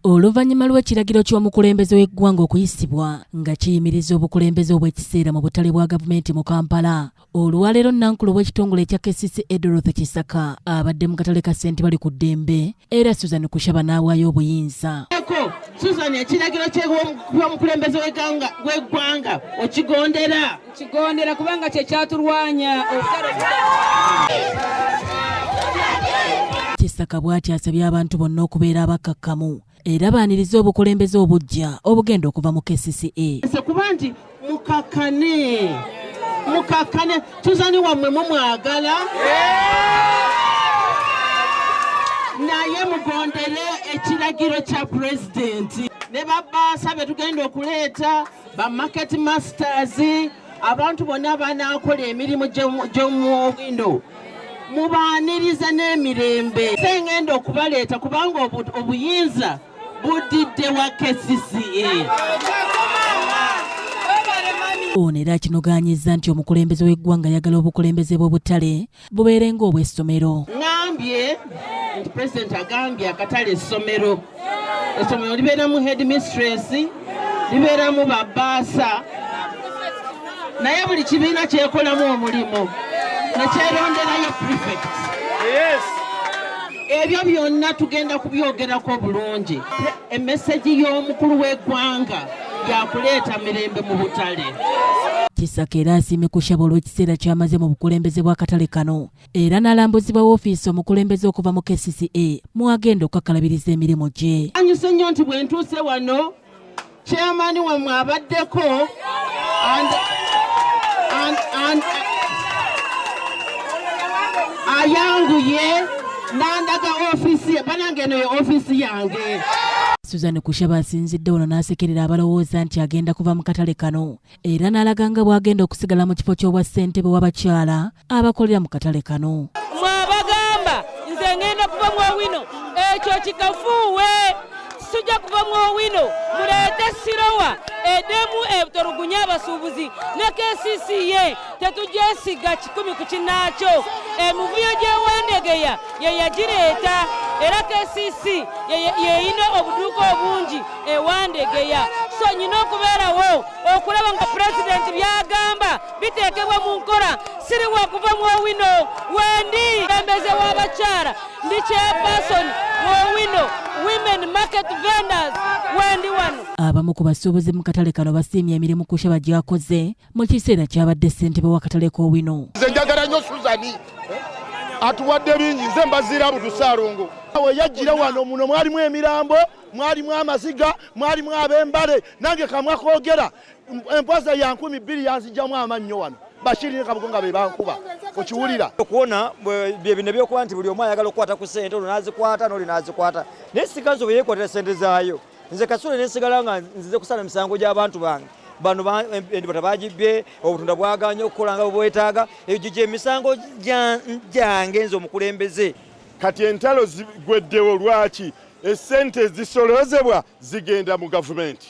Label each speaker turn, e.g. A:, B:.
A: Oluvannyuma lw'ekiragiro ky'omukulembeze w'eggwanga okuyisibwa nga kiyimiriza obukulembeze obw'ekiseera mu butale bwa gavumenti mu Kampala, olwaleero Nankulu w'ekitongole ekya KCCA Dorothy Kisaka abadde mu katale ka Ssentibali ku ddembe era Susan Kushaba n'awaayo obuyinza.
B: Susan, ekiragiro ky'omukulembeze w'eggwanga okigondera?
C: Kigondera kubanga kye kyatulwanya obutale.
A: Kisaka bw'ati asabye abantu bonna okubeera abakkakkamu era baanirize obukulembeze obuggya obugenda okuva mu KCCA.
B: Kuba nti mukakkane, mukakkane, Susan wammwe mumwagala, naye mugondere ekiragiro kya pulezidenti ne babbaasa be tugenda okuleeta, ba market masters, abantu bonna banaakola emirimu gy'omuwindo mubaanirize n'emirembe. Sengenda okubaleeta kubanga obuyinza budidde wa KCCA.
A: Ono era akinogaanyizza nti omukulembeze w'eggwanga ayagala obukulembeze bw'obutale bubeere ng'obw'essomero.
B: Ngambye nti pulezidenti agambye akatale essomero. Essomero libeeramu headmistress, libeeramu babbaasa, naye buli kibiina kyekolamu omulimu ne kyeronderayo prefect. Ebyo byonna tugenda kubyogerako bulungi. Emesegi y'omukulu w'eggwanga yakuleeta mirembe mu butale.
A: Kisaka era asiimye Kushaba olw'ekiseera ky'amaze mu bukulembeze bw'akatale kano era n'alambuzibwa woofiisi omukulembeze okuva mu KCCA mw'agenda okukakkalabiriza emirimu gye.
B: Anyuse nnyo nti bwe ntuuse wano chairman wammwe abaddeko ayanguye n'andaga ofiisi ye, banange eno ye ofiisi yange.
A: Susan Kushaba asinzidde wano n'asekerera abalowooza nti agenda kuva mu katale kano era n'alaga nga bw'agenda okusigala mu kifo ky'obwa ssentebe w'abakyala abakolera mu katale kano.
C: Mwabagamba nze ngenda kuva mu Owino, ekyo kikafuuwe, sijja kuva mu Owino, muleete sirowa edemu etolugunya abasuubuzi ne KCCA tetujesiga 1 ku kinnaakyo. Emivuyo gy'ewandegeya ye yagireeta era KCC yeyina obuduuka obungi ewandegeya. So nyina okubeerawo okulaba nga pulezidenti by'agamba biteekebwa mu nkola. Siri wa kuva mu Owino, wendi embeze w'abakyala, ndi chairperson w'Owino Women Market Vendors, wendi wano.
A: Abamu ku basuubuzi mu katale kano basiimye emirimu Kushaba gy'akoze mu kiseera ky'abadde ssentebe w'akatale k'Owino.
D: Nze njagala nnyo Susan, atuwadde bingi, nze mbaziira butusaalongo. We yajjira wano muno mwalimu emirambo, mwalimu amaziga, mwalimu ab'embale, nange kamwa koogera empoza ya 2000 yanzijjamu amannyo wano. Bashiri ne Kabugo nga be bankuba. Okiwulira?
E: Okuwona bye bino ebyokuba nti buli omu ayagala okukwata ku ssente, olwo n'azikwata n'oli n'azikwata. Naye sigazo bwe yeekwatira ssente zaayo. Nze Kasule ne nsigala nga nzize kusala emisango gy'abantu bange. Bano endibata bagibbye, obutunda bwagaanye okukola nga bwe bwetaaga. Egyo gy'emisango gyange nze omukulembeze.
D: Kati entalo zigweddewo lwaki? Essente ezisoloozebwa zigenda mu gavumenti.